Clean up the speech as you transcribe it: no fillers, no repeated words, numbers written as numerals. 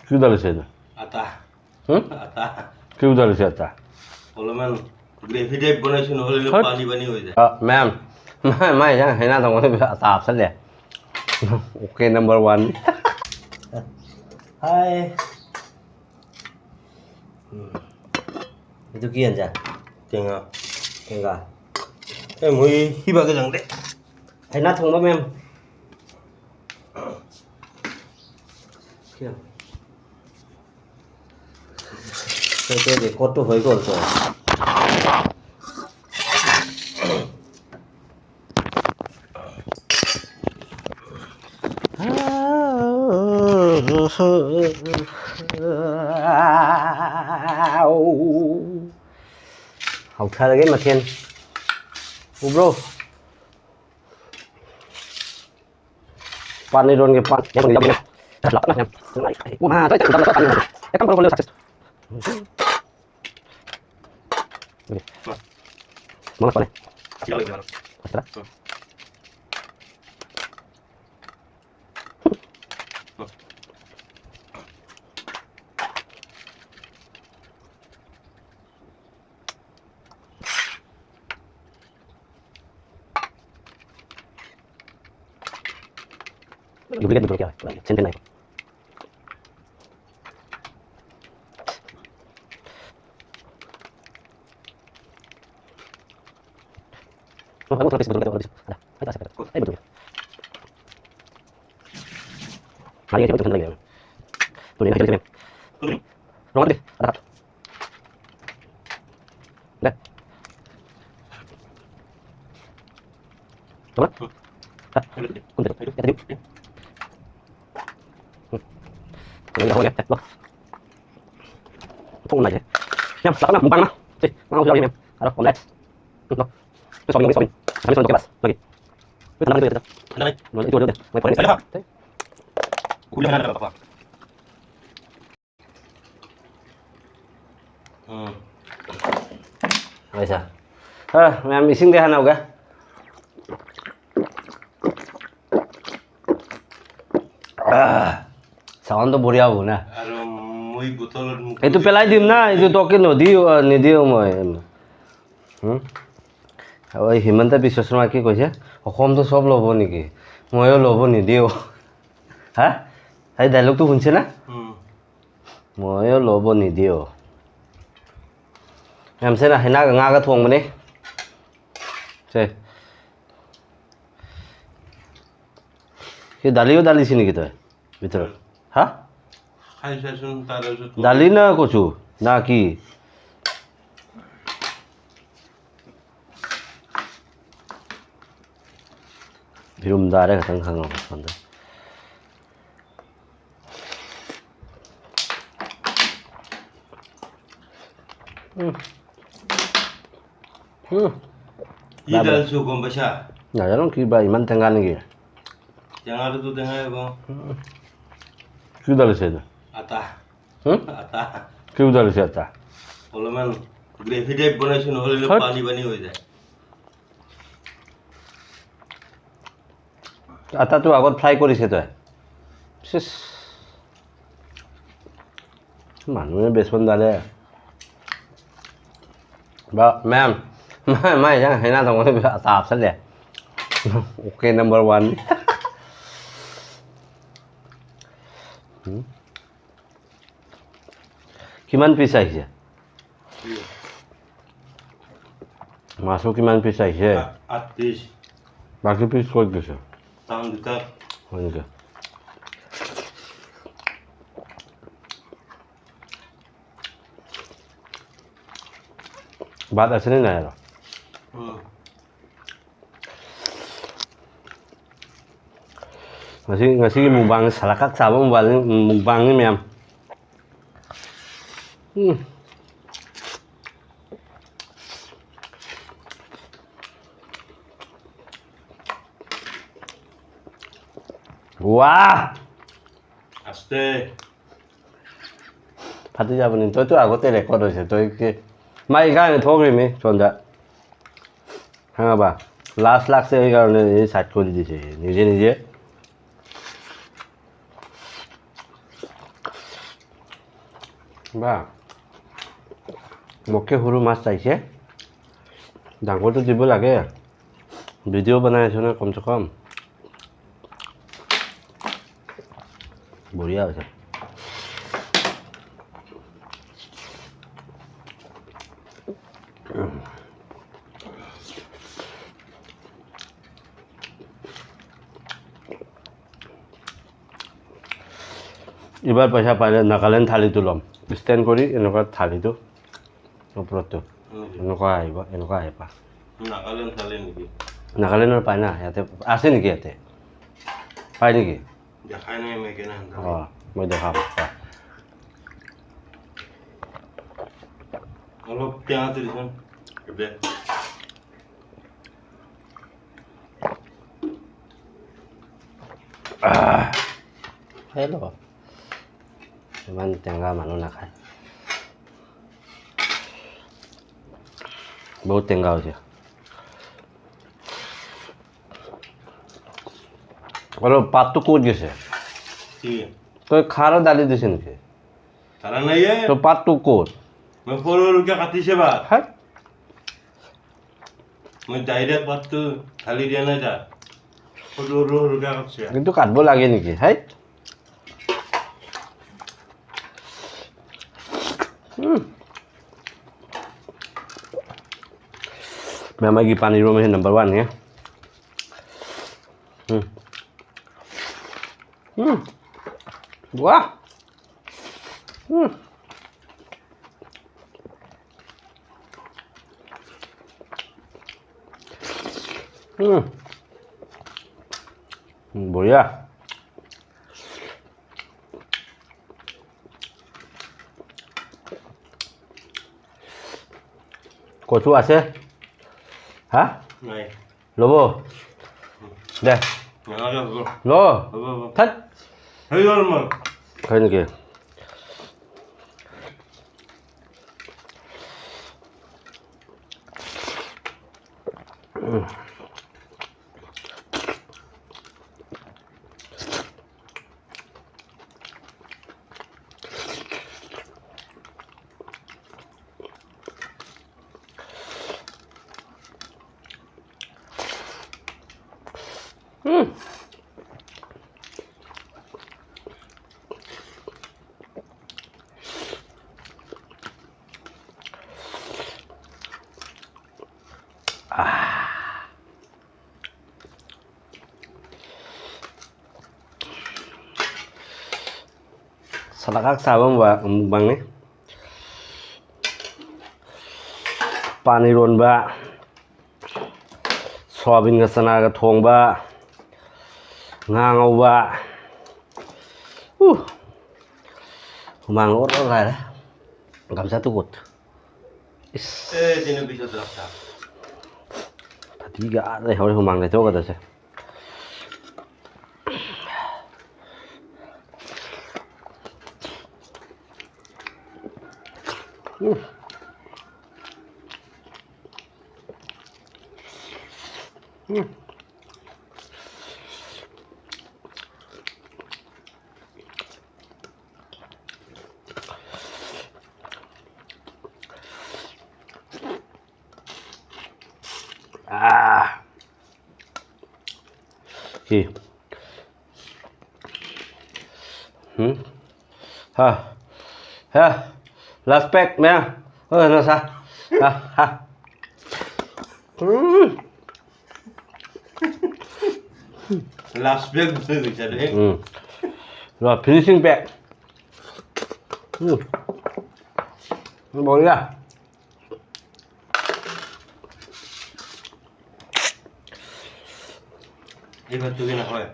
কি দালিছে এইটো? আটা। হুম? আটা। কি দালিছে আটা? অলপমান গ্ৰেভি টাইপ বনাইছোঁ, নহ'লে হত। পানী পানী হৈ যায়। ꯃꯌꯥꯝ ꯃꯥ ꯏꯟꯖꯥꯡ ꯍꯩꯅꯥ ꯊꯣꯡꯕꯗ ꯑꯇꯥ ꯍꯥꯞꯆꯜꯂꯦ। Okay, number 1। হাই, এইটো কি আঞ্জা? টেঙা। টেঙা। এই মই সিভাগে যাওঁ দে। হেনা থোংবা মেম। কিয় সেইটো ৰেকৰ্ডটো হৈ গ'ল তো। ꯍꯥꯎꯊꯔꯒꯦ ꯃꯊꯦꯜ ꯎꯕ꯭ꯔꯣ? ꯄꯥꯟ ꯏꯔꯣꯟꯒꯦ ꯄꯥꯟ। ডুপ্লিকেট জলকীয়া হয়, চেন নাই। আচ্ছা, হ্যাঁ ম্যাম, ইসিং দেখা নাও গা। চাউণ্ডটো বঢ়িয়া হ'ব না? আৰু মই বটলত এইটো পেলাই দিম না, এইটো তোকে নদিওঁ, নিদিওঁ মই। আৰু এই হিমন্ত বিশ্ব শৰ্মা কি কৈছে? অসমটো চব ল'ব নেকি? ময়ো ল'ব নিদিওঁ। হা, সেই ডাইলগটো শুনছে না? ময়ো ল'ব নিদিওঁ। ꯃꯌꯥꯝꯁꯤꯅ ꯍꯩꯅꯥꯒ ꯉꯥꯒ ꯊꯣꯡꯕꯅꯤ ꯁꯦ। কি দালিও দালিছে নেকি তই ভিতৰত? হা? খাই চাচোন, তাৰপিছত। দালি না কচু না কি? ꯏꯔꯨꯝꯗꯥꯔꯦ ꯈꯤꯇꯪ ꯈꯪꯉꯕ ꯁꯣꯝꯗ। কি দালিছো গম পাইছা? নাজানো কি বা, ইমান টেঙা নেকি? টেঙাটোতো টেঙাই হ'ব। কি দালিছে এইটো? আটা। হুম? আটা। কি দালিছে আটা? অলপমান গ্ৰেভি টাইপ বনাইছোঁ, নহ'লে হত। পানী পানী হৈ যায়। আটাটো আগত ফ্ৰাই কৰিছে তই? চিচ, মানুহে বেচন দালে বা। ꯃꯌꯥꯝ ꯃꯥ ꯏꯟꯖꯥꯡ ꯍꯩꯅꯥ ꯊꯣꯡꯕꯗ ꯑꯇꯥ ꯍꯥꯞꯆꯜꯂꯦ। Okay, number 1। কিমান পিচ আহিছে মাছো? কিমান পিচ আহিছে? 8 পিচ। বাকী পিচ ক'ত গৈছে? টাউন দুটাত। হয় নেকি? ভাত আছেনে নাই আৰু? ꯉꯁꯤ ꯉꯁꯤꯒꯤ ꯃꯨꯛꯕꯥꯡ ꯁꯂꯥꯛꯈꯛ ꯆꯥꯕ ꯃꯨꯛꯕꯥꯡꯅꯤ ꯃꯌꯥꯝ। ৱাহ! আস্তে। ফাটি যাব নি? তইতো আগতে ৰেকৰ্ড হৈছে, তই কি মা এইকাৰণে থোগ্ৰিমি সন্ধ্যা খঙাবা লাজ লাগছে, সেইকাৰণে এই চাইড কৰি দিছে নিজে নিজে। বা মোতকৈ সৰু মাছ চাইছে, ডাঙৰটো দিব লাগে। ভিডিঅ' বনাই আছোঁ ন, কমচে কম। বঢ়িয়া হৈছে। এইবাৰ পইচা পালে নাগালেণ্ড থালিটো ল'ম। ষ্টেণ্ড কৰি এনেকুৱা থালিটো ওপৰতটো এনেকুৱা আহিব, এনেকুৱা আহিবা। নাগালেণ্ড থালি নেকি? নাগালেণ্ডৰ পায় না ইয়াতে? আছে নেকি ইয়াতে? পায় নেকি? দেখাই নাই মই কেনে। অঁ, মই দেখাম। অলপ টেঙাটো দিচোন। খাই ল'ব, ইমান টেঙা মানুহ নাখায়। বহুত টেঙা হৈছে। অলপ পাতটো ক'ত গৈছে? তই খাৰৰ দালি দিছে নেকি? তই পাতটো ক'ত? মই সৰু সৰুকৈ কাটিছে বা মই ডাইৰেক্ট পাতটো ঢালি দিয়া নাই, তাত সৰু সৰু সৰুকৈ কাটছে। কিন্তু কাটিব লাগে নেকি? হাই, मेमागी पानी रो में नंबर 1 है। वाह, बढ़िया। কচু আছে? হা, ল'ব দে। ল, থাক। হয় নেকি? Salakak saba mukbang ni. Pan ironba, soybean ga chana ga thongba, nga ngauba. Humang or or lai gamsa tu kot. Is. Eh, dinu pisot rakha. Phati ga dai hore humang dai to ga da. কি হা হা last pack mẹ ơi, nó sao ha ha. Last pack বুলি কৈছা দেই। ৰ, finishing pack. বঢ়িয়া। এই ভাতটো কি নাখায়?